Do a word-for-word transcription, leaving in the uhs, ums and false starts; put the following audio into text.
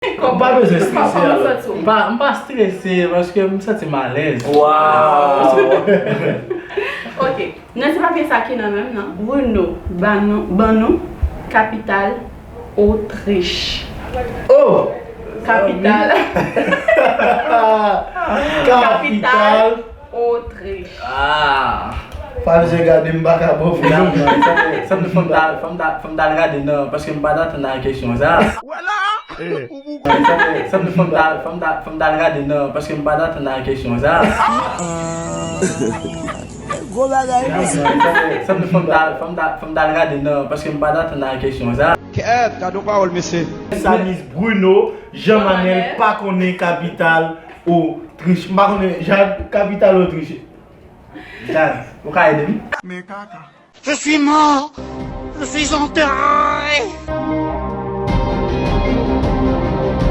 Ou pa bezwen strese. Kòman w santi w? M pa, m pa strese paske m santi m alèz. Wow. Ok. Nan ti papye sa ki nan men m nan, Bruno, ban nou, ban nou kapital Otrich. Oh! Kapital. Kapital. Otrich. Ah. Pa bezwen gade m pa ka bon pou Sa nou. m fòm ta fòm ta fòm ta gade nan paske m pa t atann a kesyon sa. Sa m fòm ta fòm ta fòm ta gade nan paske m pa t atann a kesyon sa. Gwo bagay mesye. Sa m fòm ta fòm ta fòm ta gade nan paske m pa t atann a kesyon sa. Kèt, gade yon pawòl mesye. Sa Miss Bruno, Jean Manel pa konnen kapital Otrich. M pa konnen Jad, kapital Otrich. Jad, ou ka ede m? Je suis mort. Je suis enterré.